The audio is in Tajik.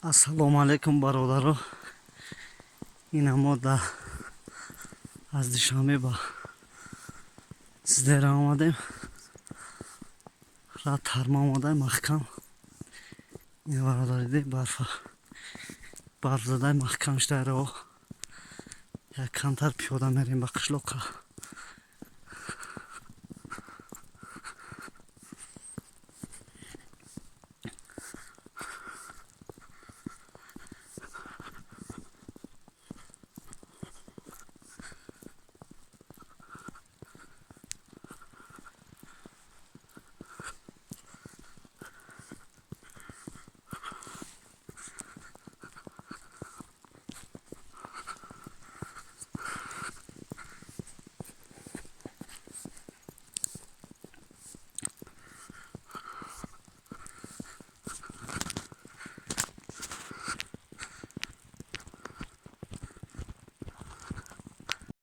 Ассалому алайкум, бародаро. Ина мо да аз Душанбе ба Сидера омадем. Ра тарма омадаем, маҳкам. Ина, бародар, диди, барфа, барф задай, маҳкам шудай роҳ. Як камтар пиёда мерем ба қишлоқа.